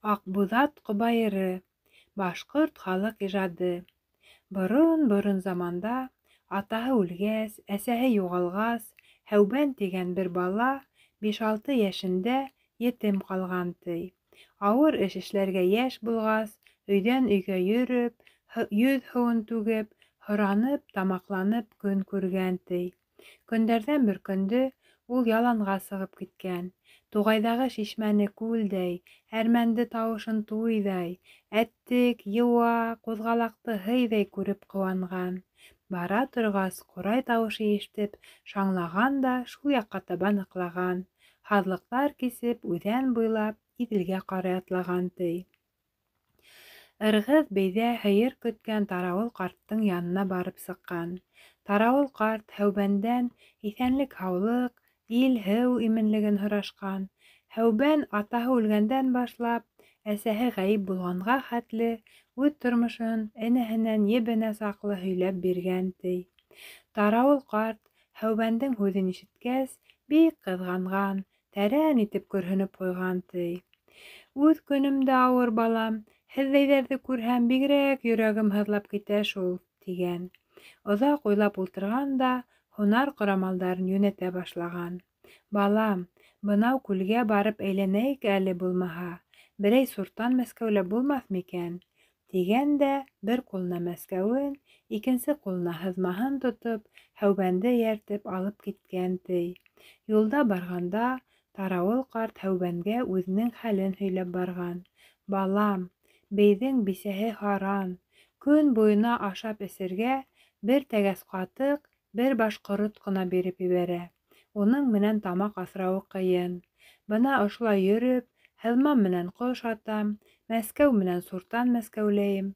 Аҡбуҙат ҡобайыры. Башҡорт халыҡ ижады. Борон-борон заманда, атаһы үлгәс, әсәһе юғалғас, Һәүбән тигән бер бала биш-алты йәшендә етем ҡалған, ти. Ауыр эш эшләргә йәш булғас, өйҙән өйгә йөрөп, йөҙ һыуын түгеп, һоранып, тамаҡланып көн күргән, ти. Көндәрҙән бер көндө ул яланға сығып киткән. Туғайҙағы шишмәне күлдәй, әрмәнде тауышын туйҙай, әттек, йыуа, ҡуҙғалаҡты һыйҙай күреп ҡыуанған. Бара торғас, ҡурай тауышы ишетеп, шаңлаған да шул яҡҡа табан ыҡлаған. Һаҙлыҡтар кисеп, үҙән буйлап, Иҙелгә ҡарай атлаған, ти. Ырғыҙ бейҙә һыйыр көткән Тарауыл ҡарттың янына барып сыҡҡан. Тарауыл ҡарт Һәүбәндән иҫәнлек-һаулыҡ, ил-һыу именлеген һорашҡан. Һәүбән атаһы үлгәндән башлап, әсәһе ғәйеп булғанға хәтле үҙ тормошон энәһенән ебенә саҡлы һөйләп биргән, ти. Тарауыл ҡарт Һәүбәндең һүҙен ишеткәс, бик ҡыҙғанған, тәрән итеп көрһөнөп ҡуйған, ти. Үҙ көнөм дә ауыр, балам, һеҙҙәйҙәрҙе күрһәм, бигерәк йөрәгем һыҙлап китә шул, тигән. Оҙаҡ уйлап ултырған да һунар ҡорамалдарын йүнәтә башлаған. Балам, бынау күлгә барып әйләнәйек әле булмаһа, берәй суртан мәскәүләп булмаҫ микән? Тигән дә бер ҡулына мәскәүен, икенсе ҡулына һыҙмаһын тотоп, Һәүбәнде эйәртеп алып киткән, ти. Юлда барғанда Тарауыл ҡарт Һәүбәнгә үҙенең хәлен һөйләп барған. Балам, бейҙең бисәһе һаран, көн буйына ашап эсергә бер тәгәс ҡатыҡ, бер баш ҡорот ҡына биреп ебәрә. Уның менән тамаҡ аҫрауы ҡыйын. Бына ошолай йөрөп, һыҙма менән ҡош атам, мәскәү менән суртан мәскәүләйем.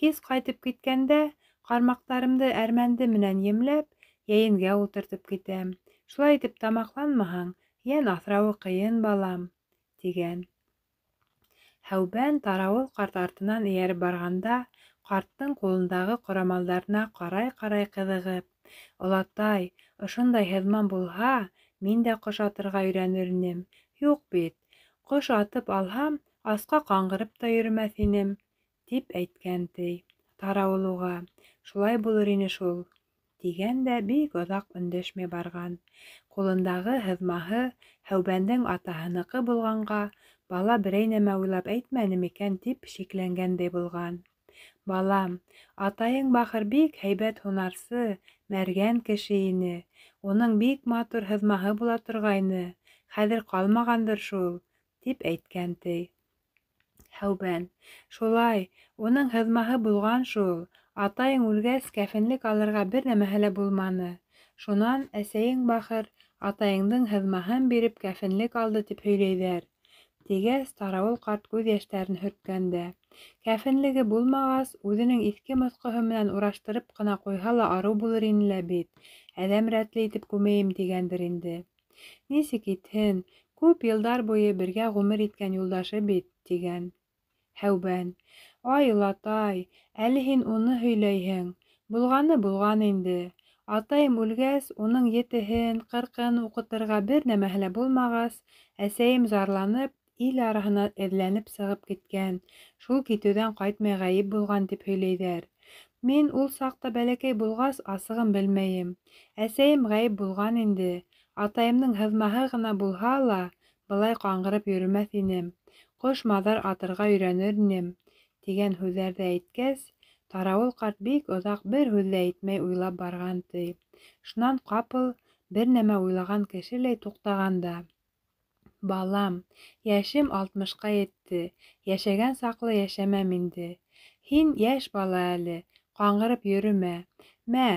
Кис ҡайтып киткәндә ҡармаҡтарымды әрмәнде менән емләп, йәйенгә ултыртып китәм. Шулай итеп тамаҡланмаһаң, йән аҫрауы ҡыйын, балам, тигән. Һәүбән Тарауыл ҡарт артынан эйәреп барғанда, ҡарттың ҡулындағы ҡорамалдарына ҡарай-ҡарай ҡыҙығып, Олатай, ошондай һыҙмам булһа, мин дә ҡош атырға өйрәнер инем. Юҡ бит, ҡош атып алһам, асҡа ҡаңғырып та йөрөмәҫ инем, тип әйткән, ти. Тарауыл уға, шулай булыр ине шул, тигән дә бик оҙаҡ өндәшмәй барған. Ҡулындағы һыҙмаһы Һәүбәндең атаһыныҡы булғанға, бала берәй нәмә уйлап әйтмәне микән тип шикләнгәндәй булған. Балам, атайың бахыр бик һәйбәт һунарсы, мәргән кеше ине. Уның бик матур һыҙмаһы була торғайны, хәҙер ҡалмағандыр шул, тип әйткән, ти. Һәүбән, шулай, уның һыҙмаһы булған шул. Атайың үлгәс, кәфенлек алырға бер нәмәһе лә булманы. Шунан әсәйең бахыр атайыңдың һыҙмаһын биреп кәфенлек алды тип һөйләйҙәр. Тигәс, Тарауыл ҡарт күҙ йәштәрен һөрткән дә, кәфенлеге булмағас, үҙенең иҫке-моҫҡоһо менән ураштырып ҡына ҡуйһа ла арыу булыр ине лә бит, әҙәм рәтле итеп күмәйем тигәндер инде. Нисек итһен, күп йылдар буйы бергә ғүмер иткән юлдашы бит, тигән. Һәүбән, ай, олатай, әле һин уны һөйләйһең, булғаны булған инде. Атайым үлгәс, уның етеһен, ҡырҡын уҡытырға бер нәмәһе лә булмағас, әсәйем зарланып, ил араһына эҙләнеп сығып киткән, шул китеүҙән ҡайтмай ғәйеп булған тип һөйләйҙәр. Мин ул саҡта бәләкәй булғас, асығын белмәйем. Әсәйем ғәйеп булған инде, атайымдың һыҙмаһы ғына булһа ла, былай ҡаңғырып йөрөмәҫ инем, ҡош маҙар атырға өйрәнер инем, тигән һүҙҙәрҙе әйткәс, Тарауыл ҡарт бик оҙаҡ бер һүҙ ҙә әйтмәй уйлап барған, ти. Шунан ҡапыл бер нәмә уйлаған кешеләй туҡтаған да: Балам, йәшем алтмышҡа етте, йәшәгән саҡлы йәшәмәм инде. Һин йәш бала әле, ҡаңғырып йөрөмә. Мә,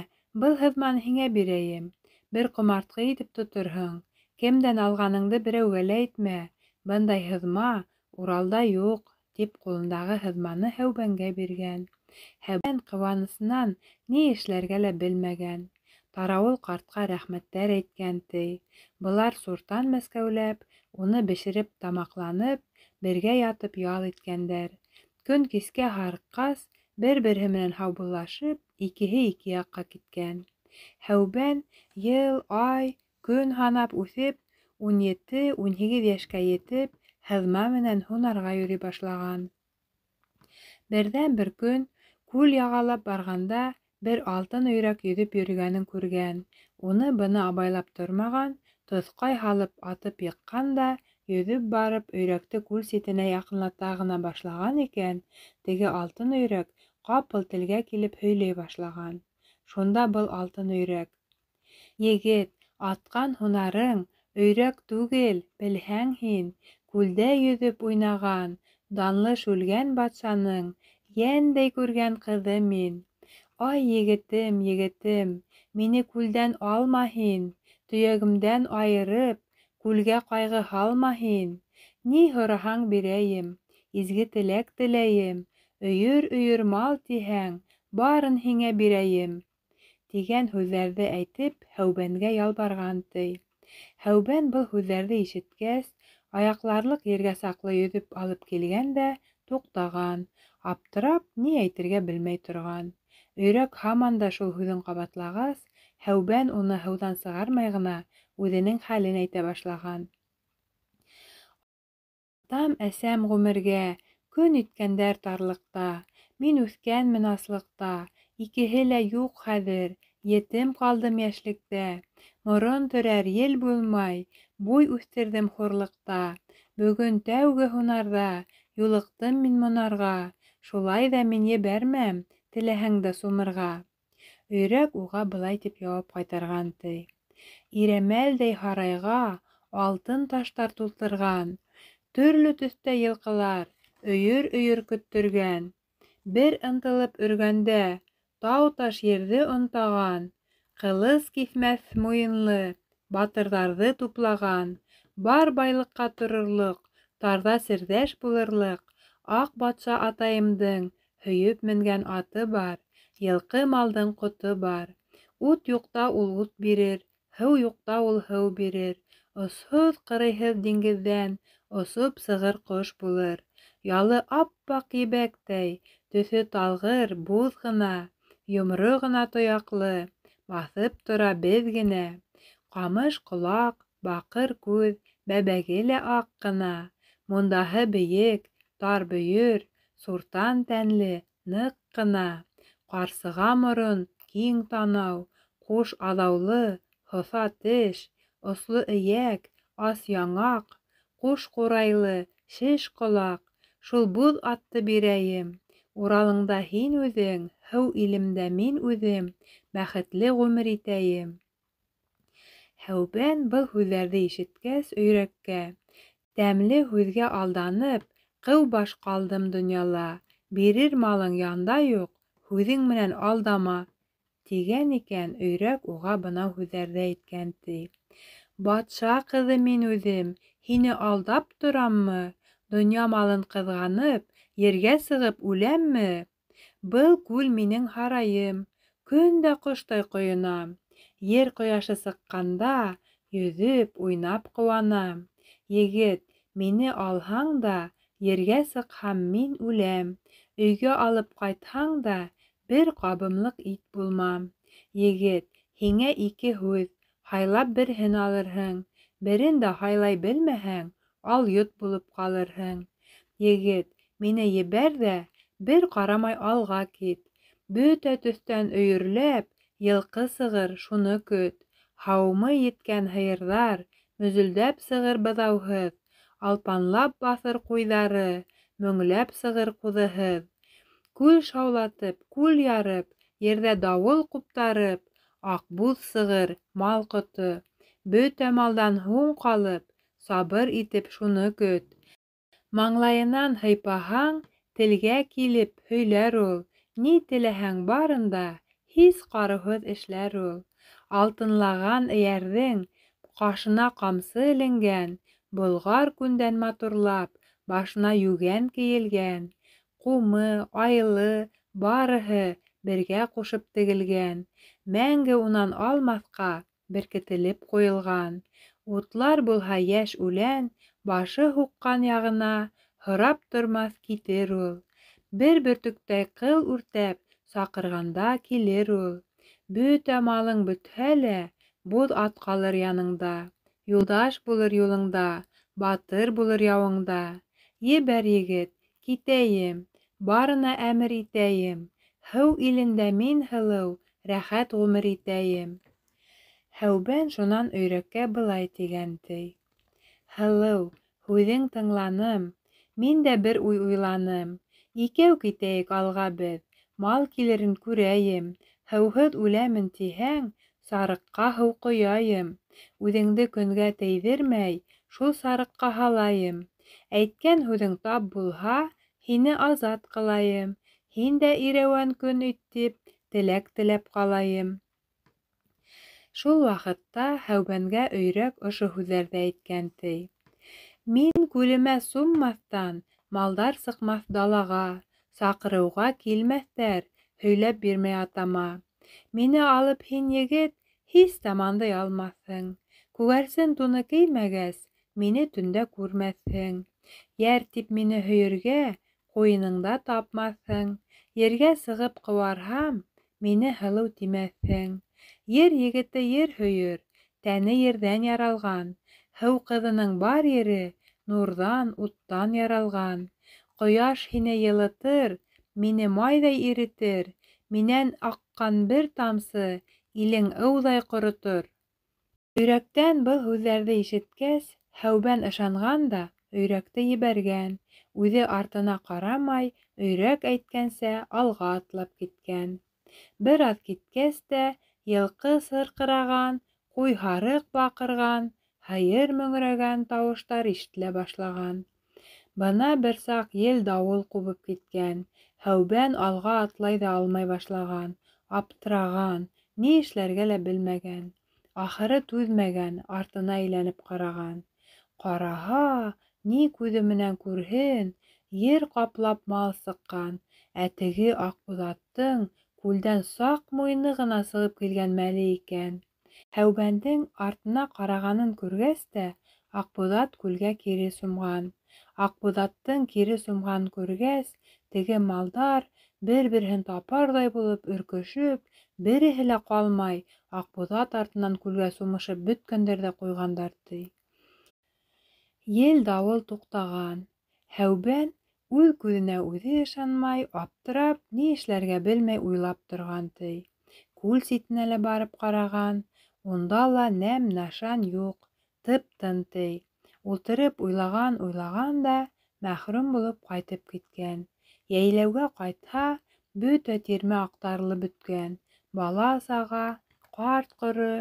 был һыҙманы һиңә бирәйем. Бер ҡомартҡы итеп тоторһоң. Кемдән алғаныңды берәүгә лә әйтмә. Бындай һыҙма Уралда юҡ, тип ҡулындағы һыҙманы Һәүбәнгә биргән. Һәүбән ҡыуанысынан ни эшләргә лә белмәгән. Тарауыл ҡартҡа рәхмәттәр әйткән, ти. Былар суртан мәскәүләп, уны бешереп тамаҡланып, бергә ятып ял иткәндәр. Көн кискә һарыҡҡас, бер-береһе менән һаубуллашып, икеһе ике яҡҡа киткән. Һәүбән йыл, ай, көн һанап үҫеп, 17-18 йәшкә етеп, һыҙма менән һунарға йөрөй башлаған. Берҙән-бер көн күл яғалап барғанда бер алтын өйрәк йөҙөп йөрөгәнен күргән. Уны-быны абайлап тормаған, тоҫҡай һалып атып йыҡҡан да, йөҙөп барып, өйрәкте күл ситенә яҡынлата ғына башлаған икән, теге алтын өйрәк ҡапыл телгә килеп һөйләй башлаған. Шунда был алтын өйрәк: Егет, атҡан һунарың өйрәк түгел, белһәң һин, күлдә йөҙөп уйнаған данлы Шүлгән батшаның йәндәй күргән ҡыҙы мин. Ай, егетем, егетем, мине күлдән алма һин, төйәгемдән айырып, күлгә ҡайғы һалма һин. Ни һораһаң бирәйем, изге теләк теләйем, өйөр-өйөр мал тиһәң, барын һиңә бирәйем. Тигән һүҙҙәрҙе әйтеп, Һәүбәнгә ялбарған, ти. Һәүбән был һүҙҙәрҙе ишеткәс, аяҡларлыҡ ергә саҡлы йөҙөп алып килгән дә туҡтаған, аптырап, ни әйтергә белмәй торған. Өйрәк һаман да шул һүҙен ҡабатлағас, Һәүбән уны һыуҙан сығармай ғына үҙенең хәлен әйтә башлаған. Атам-әсәм ғүмергә Көн иткәндәр тарлыҡта, Мин үҫкәнмен аслыҡта, Икеһе лә юҡ хәҙер, Етем ҡалдым йәшлектә. Морон төрәр ел булмай, Буй үҫтерҙем хурлыҡта. Бөгөн тәүге һунарҙа Юлыҡтым мин монарға, Шулай ҙа мин ебәрмәм, Теләһәң дә сумырға. Өйрәк уға былай тип яуап ҡайтарған, ти: Ирәмәлдәй һарайға Алтын таштар тултырған, Төрлө төҫтә йылҡылар Өйөр-өйөр көттөргән, Бер ынтылып өргәндә Тау-таш ерҙе онтаған, Ҡылыс киҫмәҫ муйынлы Батырҙарҙы туплаған, Бар байлыҡҡа торорлоҡ, Тарҙа серҙәш булырлыҡ Аҡ батша атайымдың Һөйөп менгән аты бар, Йылҡы малдың ҡото бар. Ут юҡта ул ут бирер, Һыу юҡта ул һыу бирер. Осһоҙ-ҡырыйһыҙ диңгеҙҙән Осоп сығыр ҡош булыр. Ялы ап-аҡ ебәктәй, Төҫө талғыр, буҙ ғына, Йомро ғына тояҡлы, Баҫып тора беҙ генә. Ҡамыш ҡолаҡ, баҡыр күҙ, Бәбәге лә аҡ ҡына. Мундаһы бейек, тар бөйөр, Суртан тәнле, ныҡ ҡына. Ҡарсыға морон, киң танау, Ҡуш аҙаулы, һоҫа теш, Осло эйәк, ас яңаҡ, Ҡуш ҡурайлы, шеш ҡолаҡ. Шул буҙ атты бирәйем. Уралыңда һин үҙең, һыу илемдә мин үҙем Бәхетле ғүмер итәйем. Һәүбән был һүҙҙәрҙе ишеткәс, өйрәккә: Тәмле һүҙгә алданып, ҡыу баш ҡалдым донъяла, Бирер малың янда юҡ, һүҙең менән алдама, тигән икән, өйрәк уға бынау һүҙҙәрҙе әйткән, ти: Батша ҡыҙы мин үҙем, һине алдап тораммы? Донъя малын ҡыҙғанып, ергә сығып үләмме? Был күл минең һарайым, көн дә ҡоштай ҡойонам. Ер ҡояшы сыҡҡанда, йөҙөп, уйнап ҡыуанам. Егет, мине алһаң да, ергә сыҡһам мин үләм. Өйгә алып ҡайтһаң да, бер ҡабымлыҡ ит булмам. Егет, һиңә ике һүҙ, һайлап берһен алырһың. Берен дә һайлай белмәһәң, алйот булып ҡалырһың. Егет, мине ебәр ҙә, бер ҡарамай алға кит. Бөтә төҫтән өйөрләп, йылҡы сығыр, шуны көт. Һауымы еткән һыйырҙар, мөзөлдәп сығыр быҙауһыҙ, Алпанлап баҫыр ҡуйҙары, мөңләп сығыр ҡуҙыһыҙ. Күл шаулатып, күл ярып, ерҙә дауыл ҡуптарып, Аҡбуҙ сығыр, мал ҡото. Бөтә малдан һуң ҡалып, сабыр итеп шуны көт. Маңлайынан һыйпаһаң, телгә килеп һөйләр ул, Ни теләһәң барын да һис ҡарыуһыҙ эшләр ул. Алтынлаған эйәрҙең ҡашына ҡамсы эленгән, Болғар күндән матурлап, башына йүгән кейелгән. Ҡумы, айылы, барыһы бергә ҡушып тегелгән, Мәңге унан алмаҫҡа беркетелеп ҡуйылған. Утлар булһа йәш үлән, башы һуҡҡан яғына Һорап тормаҫ китер ул. Бер бөртөктәй ҡыл үртәп, саҡырғанда килер ул. Бөтә малың бөтһә лә, буҙ ат ҡалыр яныңда, Юлдаш булыр юлыңда, батыр булыр яуыңда. Ебәр, егет, китәйем, барына әмер итәйем. Һыу илендә мин һылыу, рәхәт ғүмер итәйем. Һәүбән шунан өйрәккә былай тигән, ти: Һылыу, һүҙең тыңланым, мин дә бер уй уйланым. Икәү китәйек алға беҙ, мал килерен күрәйем. Һыуһыҙ үләмен тиһәң, сарыҡҡа һыу ҡояйым. Үҙеңде көнгә тейҙермәй, шул сарыҡҡа һалайым. Әйткән һүҙең тап булһа, һине азат ҡылайым. Һин дә ирәүән көн ит тип, теләк теләп ҡалайым. Шул ваҡытта Һәүбәнгә өйрәк ошо һүҙҙәрҙе әйткән, ти: Мин күлемә суммаҫтан, малдар сыҡмаҫ далаға, саҡырыуға килмәҫтәр, һөйләп бирмәй атама. Мине алып һин, егет, һис тә мандый алмаҫһың. Күгәрсен туны кеймәгәс, мине төндә күрмәҫһең. Йәр тип мине һөйөргә ҡуйыныңда тапмаҫһың. Ергә сығып ҡыуарһам, мине һылыу тимәҫһең. Ер егете ер һөйөр, тәне ерҙән яралған. Һыу ҡыҙының бар ере нурҙан, уттан яралған. Ҡояш һине йылытыр, мине майҙай иретер. Минән аҡҡан бер тамсы илең ыуҙай ҡоротор. Өйрәктән был һүҙҙәрҙе ишеткәс, Һәүбән ышанған да өйрәкте ебәргән. Үҙе артына ҡарамай, өйрәк әйткәнсә, алға атлап киткән. Бер аҙ киткәс тә, йылҡы сырҡыраған, ҡуй-һарыҡ баҡырған, һыйыр мөңрәгән тауыштар ишетелә башлаған. Бына бер саҡ ел-дауыл ҡубып киткән. Һәүбән алға атлай ҙа алмай башлаған, аптыраған, ни эшләргә лә белмәгән. Ахыры түҙмәгән, артына әйләнеп ҡараған. Ҡараһа, ни күҙе менән күрһен, ер ҡаплап мал сыҡҡан, ә теге Аҡбуҙаттың күлдән саҡ муйыны ғына сығып килгән мәле икән. Һәүбәндең артына ҡарағанын күргәс тә, Аҡбуҙат күлгә кире сумған. Аҡбуҙаттың кире сумғанын күргәс, теге малдар бер-береһен тапарҙай булып өркөшөп, береһе лә ҡалмай, Аҡбуҙат артынан күлгә сумышып бөткәндәр ҙә ҡуйғандар, ти. Ел-дауыл туҡтаған. Һәүбән үҙ күҙенә үҙе ышанмай, аптырап, ни эшләргә белмәй уйлап торған, ти. Күл ситенә лә барып ҡараған, унда ла нәм-нашан юҡ, тып-тын, ти. Ултырып уйлаған-уйлаған да мәхрүм булып ҡайтып киткән. Йәйләүгә ҡайтһа, бөтә тирмә аҡтарылып бөткән. Бала-саға, ҡарт-ҡоро,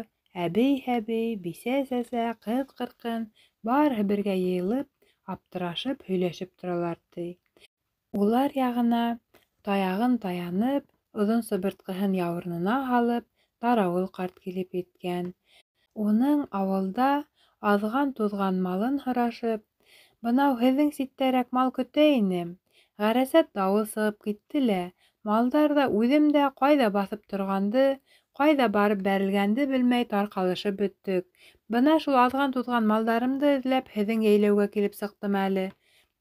әбей-һәбей, бисә-сәсә, ҡыҙ-ҡырҡын барыһы бергә йыйылып, аптырашып һөйләшеп торалар, ти. Улар яғына таяғын таянып, оҙон сыбыртҡыһын яурынына һалып, Тарауыл ҡарт килеп еткән. Уның ауылда аҙған-туҙған малын һорашып: Бынау һеҙҙең ситтәрәк мал көтә инем. Ғәрәсәт дауыл сығып китте лә, малдар ҙа, үҙем дә ҡайҙа баҫып торғанды, ҡайҙа барып бәрелгәнде белмәй тарҡалышып бөттөк. Бына шул аҙған-туҙған малдарымды эҙләп һеҙҙең йәйләүгә килеп сыҡтым әле,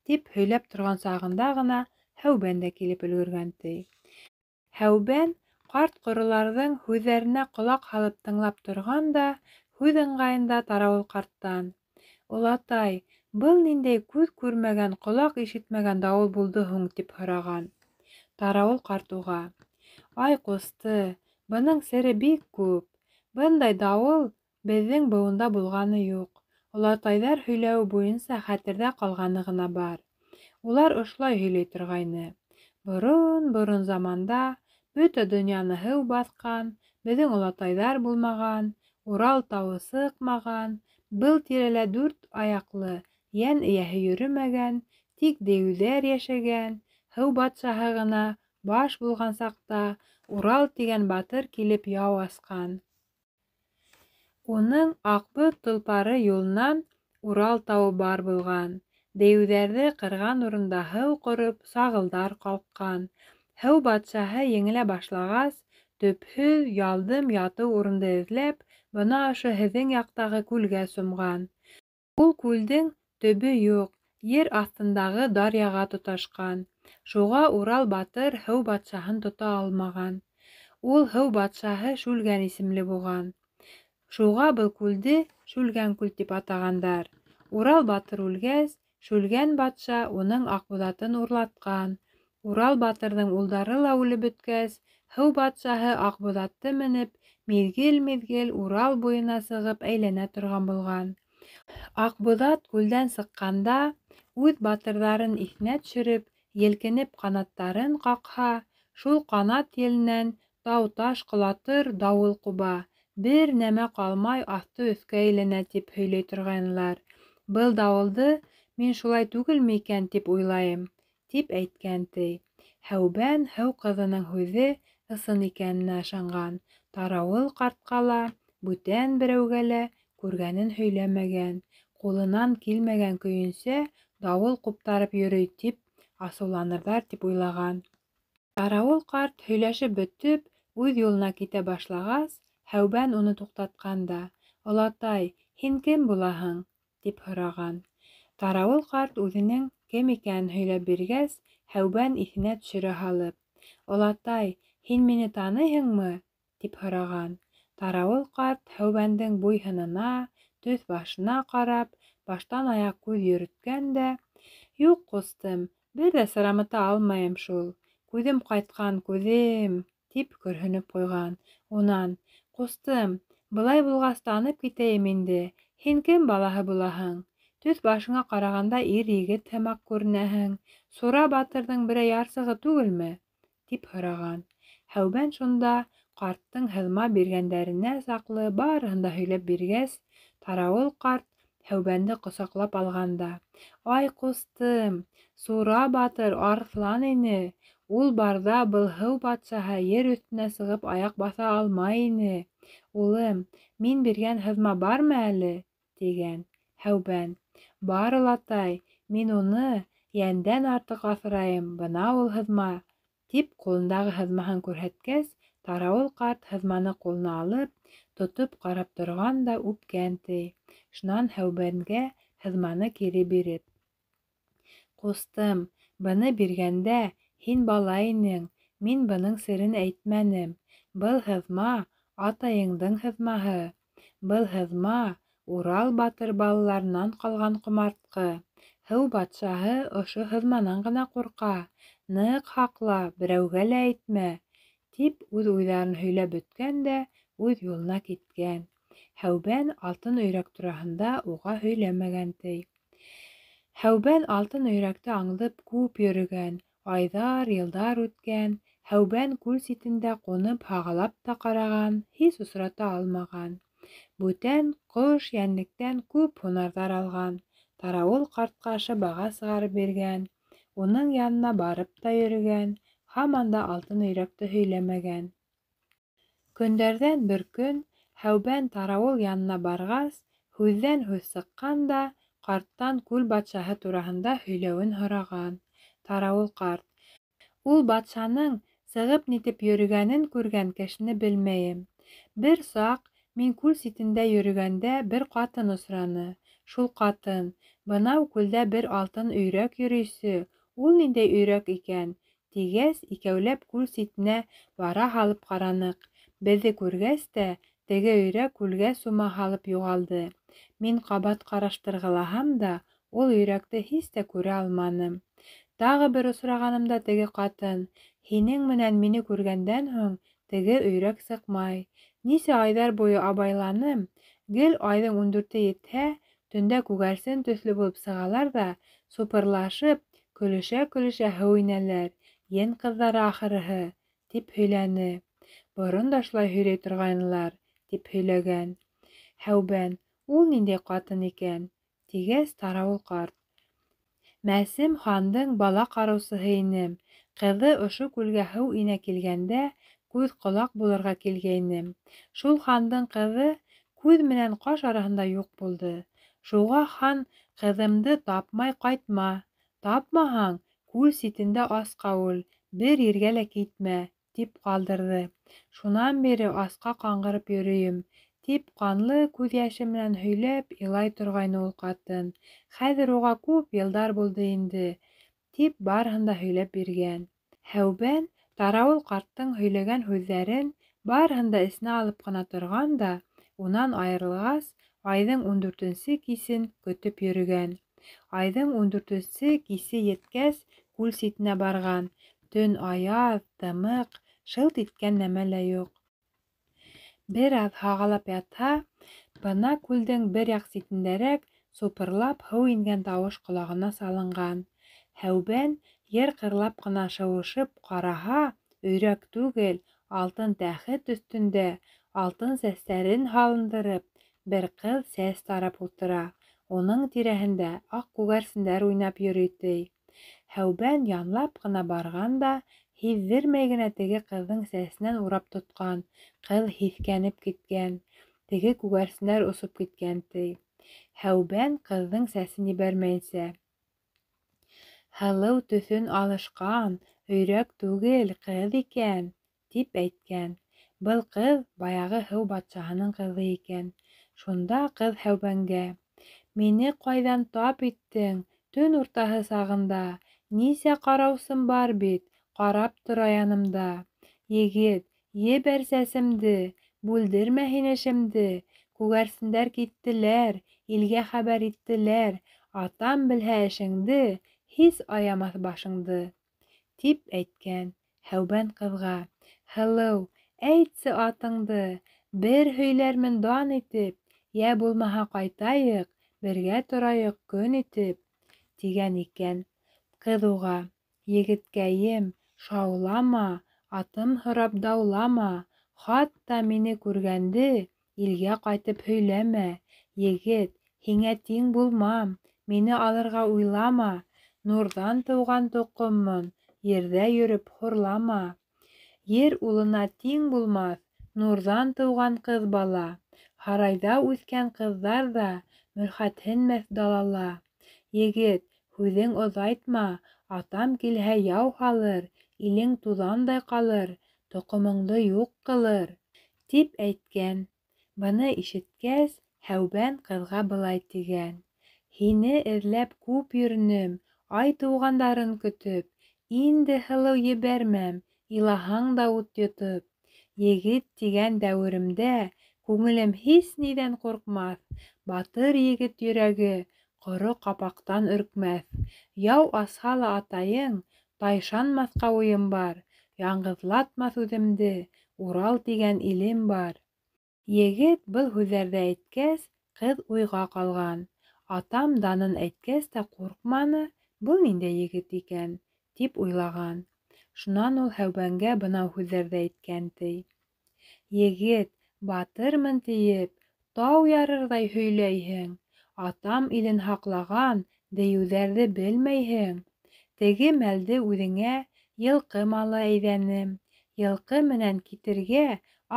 тип һөйләп торған сағында ғына Һәүбән дә килеп өлгөргән, ти. Һәүбән ҡарт-ҡороларҙың һүҙҙәренә ҡолаҡ һалып тыңлап торған да, һүҙ ыңғайында Тарауыл ҡарттан: Олатай, был ниндәй күҙ күрмәгән, ҡолаҡ ишетмәгән дауыл булды һуң? Тип һораған. Тарауыл ҡарт уға: Ай, ҡусты, бының сере бик күп. Бындай дауыл беҙҙең быуында булғаны юҡ. Олатайҙар һөйләүе буйынса хәтерҙә ҡалғаны ғына бар. Улар ошолай һөйләй торғайны. Борон-борон заманда бөтә донъяны һыу баҫҡан, беҙҙең олатайҙар булмаған, Урал тауы сыҡмаған, был тирәлә дүрт аяҡлы йән эйәһе йөрөмәгән, тик дейеүҙәр йәшәгән, һыу батшаһы ғына баш булған саҡта Урал тигән батыр килеп яу асҡан. Уның аҡбыҙ толпары юлынан Урал тауы бар булған. Дейеүҙәрҙе ҡырған урында һыу ҡороп, сағылдар ҡалҡҡан. Һыу батшаһы еңелә башлағас, төпһөҙ ялдым ятыу урынды эҙләп, бына ошо һеҙҙең яҡтағы күлгә сумған. Ул күлдең төбө юҡ, ер аҫтындағы даръяға тоташҡан. Шуға Урал батыр һыу батшаһын тота алмаған. Ул һыу батшаһы Шүлгән исемле булған. Шуға был күлде Шүлгән күл тип атағандар. Урал батыр үлгәс, Шүлгән батша уның Аҡбуҙатын урлатҡан. Урал батырҙың улдары ла үлеп бөткәс, һыу батшаһы Аҡбуҙатты менеп, миҙгел-миҙгел Урал буйына сығып әйләнә торған булған. Аҡбуҙат күлдән сыҡҡанда, үҙ батырҙарын иҫенә төшөрөп, елкенеп ҡанаттарын ҡаҡһа, шул ҡанат еленән тау-таш ҡолатыр дауыл ҡуба, бер нәмә ҡалмай аҫты өҫкә әйләнә, тип һөйләй торғайнылар. Был дауылды мин шулай түгелме икән тип уйлайым, тип әйткән, ти. Һәүбән һыу ҡыҙының һүҙе ысын икәненә ышанған. Тарауыл ҡартҡа ла, бүтән берәүгә лә күргәнен һөйләмәгән, ҡулынан килмәгән көйөнсә дауыл ҡуптарып йөрөй тип асыуланырҙар тип уйлаған. Тарауыл ҡарт һөйләшеп бөтөп, үҙ юлына китә башлағас, Һәүбән уны туҡтатҡан да: "Олатай, һин кем булаһың?" – тип һораған. Тарауыл ҡарт үҙенең кем икәнен һөйләп биргәс, Һәүбән иҫенә төшөрә һалып: "Олатай, һин мине таныйһыңмы?" – тип һораған. Тарауыл ҡарт Һәүбәндең буй-һынына, төҫ-башына ҡарап, баштан аяҡ күҙ йөрөткән дә: "Юҡ, ҡустым, бер ҙә сырамыта алмайым шул, күҙем ҡайтҡан, күҙем!" – тип көрһөнөп ҡуйған. Унан: "Ҡустым, былай булғас танып китәйем инде, һин кем балаһы булаһың? Төҫ-башыңа ҡарағанда ир-егет һымаҡ күренәһең, Сура батырҙың берәй ярсығы түгелме?" – тип һораған. Һәүбән шунда ҡарттың һыҙма биргәндәренә саҡлы барыһын да һөйләп биргәс, Тарауыл ҡарт Һәүбәнде ҡосаҡлап алған да: "Ай, ҡустым, Сура батыр арыҫлан ине, ул барҙа был һыу батшаһы ер өҫтөнә сығып аяҡ баҫа алмай ине. Улым, мин биргән һыҙма бармы әле?" – тигән. Һәүбән: "Бар, олатай, мин уны йәндән артыҡ аҫрайым, бына ул һыҙма", – тип ҡулындағы һыҙмаһын күрһәткәс, Тарауыл ҡарт һыҙманы ҡулына алып, тотоп ҡарап торған да үпкән, ти. Шунан Һәүбәнгә һыҙманы кире биреп: "Ҡустым, быны биргәндә һин бала инең, мин бының серен әйтмәнем. Был һыҙма атайыңдың һыҙмаһы. Был һыҙма Урал батыр балаларынан ҡалған ҡомартҡы. Һыу батшаһы ошо һыҙманан ғына ҡурҡа. Ныҡ һаҡла, берәүгә лә әйтмә", – тип үҙ уйҙарын һөйләп бөткән дә үҙ юлына киткән. Һәүбән алтын өйрәк тураһында уға һөйләмәгән, ти. Һәүбән алтын өйрәкте аңдып күп йөрөгән, айҙар, йылдар үткән. Һәүбән күл ситендә ҡунып һағалап та ҡараған, һис осрата алмаған. Бүтән ҡош, йәнлектән күп һунарҙар алған. Тарауыл ҡартҡа шыбаға сығарып биргән. Уның янына барып та йөрөгән, һаман да алтын өйрәкте һөйләмәгән. Көндәрҙән бер көн Һәүбән тарауыл янына барғас, һүҙҙән һүҙ сыҡҡан да, ҡарттан күл батшаһы тураһында һөйләүен һораған. Тарауыл ҡарт: "Ул батшаның сығып нитеп йөрөгәнен күргән кешене белмәйем. Бер саҡ мин күл ситендә йөрөгәндә бер ҡатын осраны. Шул ҡатын: 'Бынау күлдә бер алтын өйрәк йөрөйсө, ул ниндәй өйрәк икән?' тигәс, икәүләп күл ситенә бара һалып ҡараныҡ. Беҙҙе күргәс тә, теге өйрәк күлгә сума һалып юғалды. Мин ҡабат ҡараштырғылаһам да, ул өйрәкте һис тә күрә алманым. Тағы бер осрағанымда теге ҡатын: 'Һинең менән мине күргәндән һуң теге өйрәк сыҡмай. Нисә айҙар буйы абайланым, гел айҙың 14-е етһә, төндә күгәрсен төҫлө булып сығалар ҙа, супырлашып, көлөшә-көлөшә һыу инәләр, ен ҡыҙҙары ахырыһы', тип һөйләне. Борон да шулай һөйләй торғайнылар", тип һөйләгән. Һәүбән: "Ул ниндәй ҡатын икән?" – тигәс, Тарауыл ҡарт: "Мәсем хандың бала ҡараусыһы инем. Ҡыҙы ошо күлгә һыу инә килгәндә, күҙ-ҡолаҡ булырға килгәйнем. Шул хандың ҡыҙы күҙ менән ҡаш араһында юҡ булды. Шуға хан: 'Ҡыҙымды тапмай ҡайтма, тапмаһаң, күл ситендә асҡа үл, бер ергә лә китмә', тип ҡалдырҙы. Шунан бире асҡа ҡаңғырып йөрөйөм", тип ҡанлы күҙ йәше менән һөйләп илай торғайны ул ҡатын. Хәҙер уға күп йылдар булды инде, тип барыһын да һөйләп биргән. Һәүбән Тарауыл ҡарттың һөйләгән һүҙҙәрен барыһын да эсенә алып ҡына торған да, унан айырылғас, Айҙың ундүртенсе кисен көтөп йөрөгән. Айҙың ундүртенсе кисе еткәс, күл ситенә барған. Төн аяҙ, тымыҡ, шылт иткән нәмә лә юҡ. Бер аҙ һағалап ятһа, бына күлдең бер яҡ ситендәрәк супырлап һыу ингән тауыш ҡолағына салынған. Һәүбән ер ҡырлап ҡына шыуышып ҡараһа, өйрәк түгел, алтын тәхет өҫтөндә, алтын сәстәрен һалындырып, бер ҡыҙ сәс тарап ултыра. Уның тирәһендә аҡ күгәрсендәр уйнап йөрөй, ти. Һәүбән янлап ҡына барған да, һиҙҙермәй генә теге ҡыҙҙың сәсенән урап тотҡан. Ҡыҙ һиҫкәнеп киткән. Теге күгәрсендәр осоп киткән, ти. Һәүбән ҡыҙҙың сәсен ебәрмәйенсә: "Һылыу төҫөн алышҡан, өйрәк түгел, ҡыҙ икән", тип әйткән. Был ҡыҙ баяғы һыу батшаһының ҡыҙы икән. Шунда ҡыҙ Һәүбәнгә: "Мине ҡайҙан тап иттең, төн уртаһы сағында, нисә ҡараусым бар бит, ҡарап тора янымда. Егет, ебәр сәсемде, бүлдермә һин эшемде, күгәрсендәр киттеләр, илгә хәбәр иттеләр, атам белһә эшеңде, һис аямаҫ башыңды", тип әйткән. Һәүбән ҡыҙға: "Һылыу, әйтсе атыңды, бер һөйләрмен дан итеп, йә булмаһа ҡайтайыҡ, бергә торайыҡ көн итеп", тигән икән. Ҡыҙ уға: "Егеткәйем, шаулама, атым һорап даулама, хатта мине күргәнде илгә ҡайтып һөйләмә. Егет, һиңә тиң булмам, мине алырға уйлама, нурҙан тыуған тоҡоммон, ерҙә йөрөп хурлама. Ер улына тиң булмаҫ, нурҙан тыуған ҡыҙ бала. Һарайҙа үҫкән ҡыҙҙар ҙа мөрхәтһенмәҫ далала. Егет, һүҙең оҙайтма, атам килһә яу һалыр, илең туҙандай ҡалыр, тоҡомоңдо юҡ ҡылыр", тип әйткән. Быны ишеткәс, Һәүбән ҡыҙға былай тигән: "Һине эҙләп күп йөрөнөм, ай тыуғандарын көтөп, инде һылыу ебәрмәм, илаһаң да ут йотоп. Егет тигән дәүеремдә күңелем һис ниҙән ҡурҡмаҫ, батыр егет йөрәге ҡоро ҡапаҡтан өркмәҫ. Яу асһа ла атайың, тайшанмаҫҡа уйым бар, яңғыҙлатмаҫ үҙемде, Урал тигән илем бар". Егет был һүҙҙәрҙе әйткәс, ҡыҙ уйға ҡалған. Атам данын әйткәс тә ҡурҡманы, был ниндәй егет икән, тип уйлаған. Шунан ул Һәүбәнгә бынау һүҙҙәрҙе әйткән, ти: "Егет, батырмын тиеп, тау ярырҙай һөйләйһең, атам илен һаҡлаған дейеүҙәрҙе белмәйһең. Теге мәлде үҙеңә йылҡы малы әйҙәнем, йылҡы менән китергә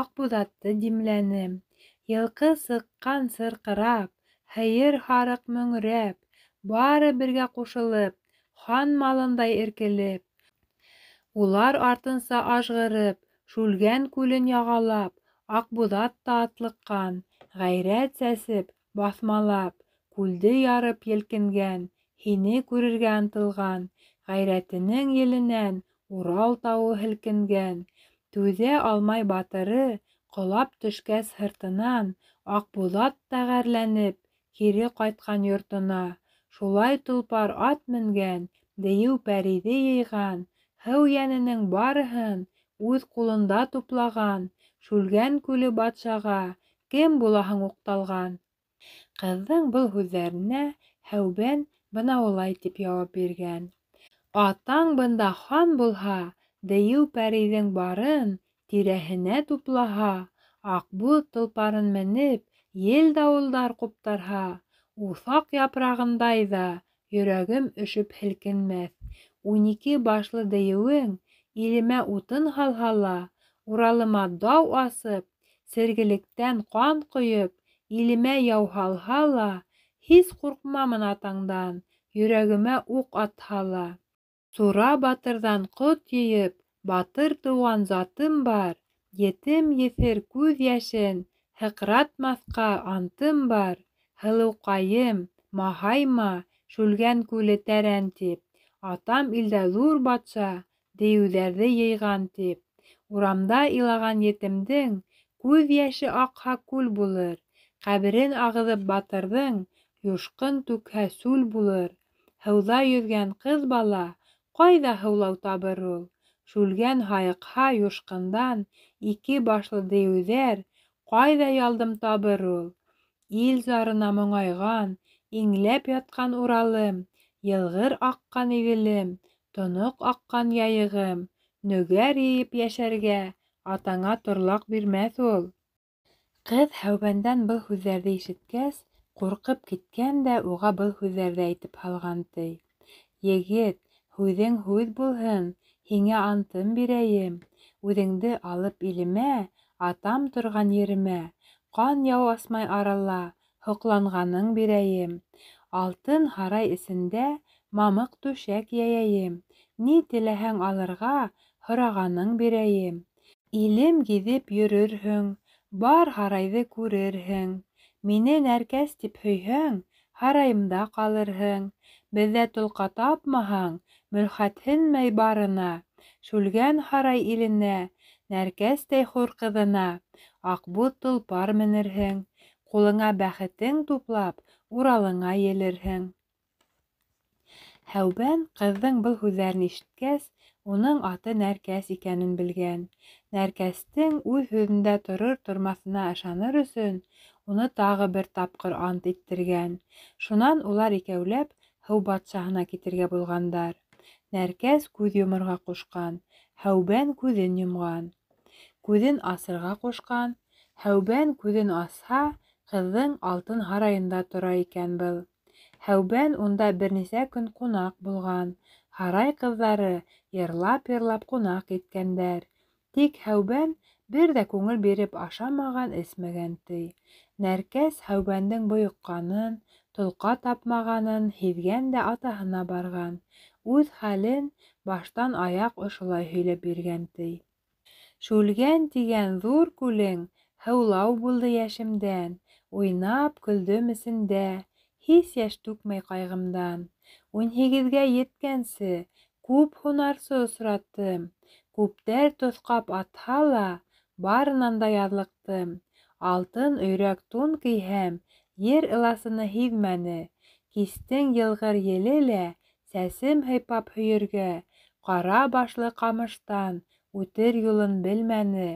Аҡбуҙатты димләнем. Йылҡы сыҡҡан сырҡырап, һыйыр-һарыҡ мөңрәп, бары бергә ҡушылып, хан малындай эркелеп, улар артынса ажғырып, Шүлгән күлен яғалап, Аҡбуҙат та атлыҡҡан, ғәйрәт сәсеп, баҫмалап, күлде ярып елкенгән, һине күрергә ынтылған, ғәйрәтенең еленән Урал тауы һелкенгән. Түҙә алмай батыры, ҡолап төшкәс һыртынан, Аҡбуҙат та ғәрләнеп, кире ҡайтҡан йортона. Шулай толпар ат менгән, дейеү-пәриҙе йыйған, һыу йәненең барыһын үҙ ҡулында туплаған, Шүлгән күле батшаға кем булаһың уҡталған?" Ҡыҙҙың был һүҙҙәренә Һәүбән бынауылай тип яуап биргән: "Атаң бында хан булһа, дейеү-пәрейҙең барын тирәһенә туплаһа, аҡбуҙ толпарын менеп, ел-дауылдар ҡуптарһа, уҫаҡ япрағындай ҙа йөрәгем өшөп һелкенмәҫ. 12 башлы дейеүең илемә утын һалһа ла, Уралыма дау асып, сергелектән ҡан ҡойоп, илемә яу һалһа ла, һис ҡурҡмамын атаңдан, йөрәгемә уҡ атһа ла. Сура батырҙан ҡот йыйып, батыр тыуған затым бар, етем-еҫер күҙ йәшен һыҡратмаҫҡа антым бар. Һылыуҡайым, маһайма, Шүлгән күле тәрән тип, атам илдә ҙур батша, дейеүҙәрҙе йыйған тип. Урамда илаған етемдең күҙ йәше аҡһа күл булыр, Ҡәберен ағыҙып батырҙың, юшҡын түкһә сүл булыр. Һыуҙа йөҙгән ҡыҙ бала ҡайҙа һыулау табыр ул? Шүлгән һайыҡһа юшҡындан, ике башлы дейеүҙәр ҡайҙа ялдым табыр ул? Ил зарына моңайған, иңләп ятҡан Уралым, йылғыр аҡҡан Иҙелем, тоноҡ аҡҡан Яйығым, нөгәр йыйып йәшәргә атаңа торлаҡ бирмәҫ ул. Ҡыҙ Һәүбәндән был һүҙҙәрҙе ишеткәс, ҡурҡып киткән дә уға был һүҙҙәрҙе әйтеп һалған, ти. Егет, һүҙең һүҙ булһын, һиңә антым бирәйем. Үҙеңде алып илемә, атам торған еремә, ҡан яу асмай арала, һоҡланғаның бирәйем. Алтын һарай эсендә мамыҡ түшәк йәйәйем. Ни теләһәң алырға, һорағаның бирәйем. Илем гиҙеп йөрөрһөң, бар һарайҙы күрерһең. Мине Нәркәс тип һөйһәң, һарайымда ҡалырһың. Беҙҙә толҡа тапмаһаң, мөлхәтһенмәй барына, Шүлгән һарай иленә, Нәркәстәй хур ҡыҙына, аҡбуҙ толпар менерһең. Ҡулыңа бәхетең туплап, Уралыңа елерһең. Һәүбән ҡыҙҙың был һүҙҙәрен ишеткәс, уның аты Нәркәс икәнен белгән. Нәркәстең үҙ һүҙендә торор-тормаҫына ышаныр өсөн, уны тағы бер тапҡыр ант иттергән. Шунан улар икәүләп һыу батшаһына китергә булғандар. Нәркәс күҙ йоморға ҡушҡан, Һәүбән күҙен йомған. Күҙен асырға ҡушҡан, Һәүбән күҙен асһа, ҡыҙҙың алтын һарайында тора икән был. Һәүбән унда бер нисә көн ҡунаҡ булған. Һарай ҡыҙҙары йырлап-йырлап ҡунаҡ иткәндәр. Тик Һәүбән бер ҙә күңел биреп ашамаған-эсмәгән, ти. Нәркәс Һәүбәндең бойоҡҡанын, толҡа тапмағанын һиҙгән дә атаһына барған. Үҙ хәлен баштан аяҡ ошолай һөйләп биргән, ти. Шүлгән тигән ҙур күлең һыулау булды йәшемдән, Уйнап көлдөм эсендә, һис йәш түкмәй ҡайғымдан. 18-гә еткәнсе күп һунарсы осраттым, Күптәр тоҫҡап атһа ла, барынан да яҙлыҡтым. Алтын өйрәк тун кейһәм, ер ыласыны һиҙмәне. Кистең йылғыр еле лә сәсем һыйпап һөйөргә, Ҡара башлы ҡамыштан үтер юлын белмәне.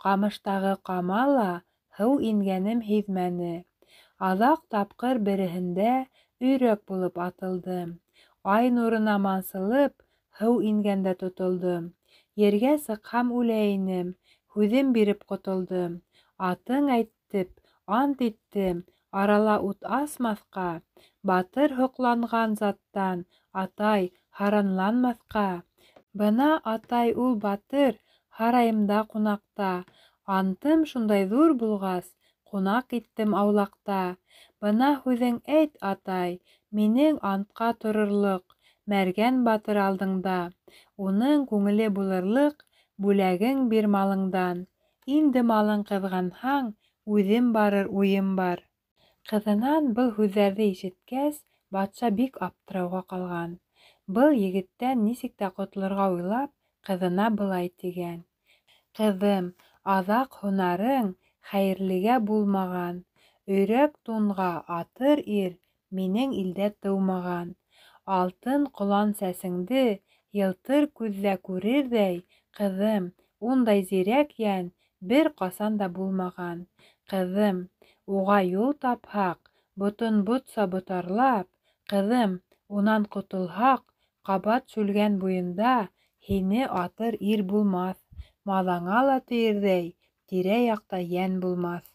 Ҡамыштағы ҡама ла һыу ингәнем һиҙмәне. Аҙаҡ тапҡыр береһендә өйрәк булып атылдым. Ай нурына мансылып, һыу ингәндә тотолдом. Ергә сыҡһам үлә инем, һүҙем биреп ҡотолдом. Атың әйтеп, ант иттем, арала ут асмаҫҡа, Батыр һоҡланған заттан, атай, һаранланмаҫҡа. Бына, атай, ул батыр һарайымда ҡунаҡта, Антым шундай ҙур булғас, ҡунаҡ иттем аулаҡта. Бына һүҙең әйт, атай, минең антҡа торорлоҡ, Мәргән батыр алдыңда. Уның күңеле булырлыҡ, бүләгең бир малыңдан. Инде малың ҡыҙғанһаң, үҙем барыр уйым бар. Ҡыҙынан был һүҙҙәрҙе ишеткәс, батша бик аптырауға ҡалған. Был егеттән нисек тә ҡотолорға уйлап, ҡыҙына былай тигән: Ҡыҙым, аҙаҡ һунарың хәйерлегә булмаған. Өйрәк тунға атыр ир минең илдә тыумаған. Алтын ҡолан сәсеңде йылтыр күҙҙә күрерҙәй, ҡыҙым, ундай зирәк йән бер ҡасан да булмаған. Ҡыҙым, уға юл тапһаҡ, ботон ботса ботарлап, ҡыҙым, унан ҡотолһаҡ, ҡабат Шүлгән буйында һине атыр ир булмаҫ, маҙаңа ла тейерҙәй тирә-яҡта йән булмаҫ.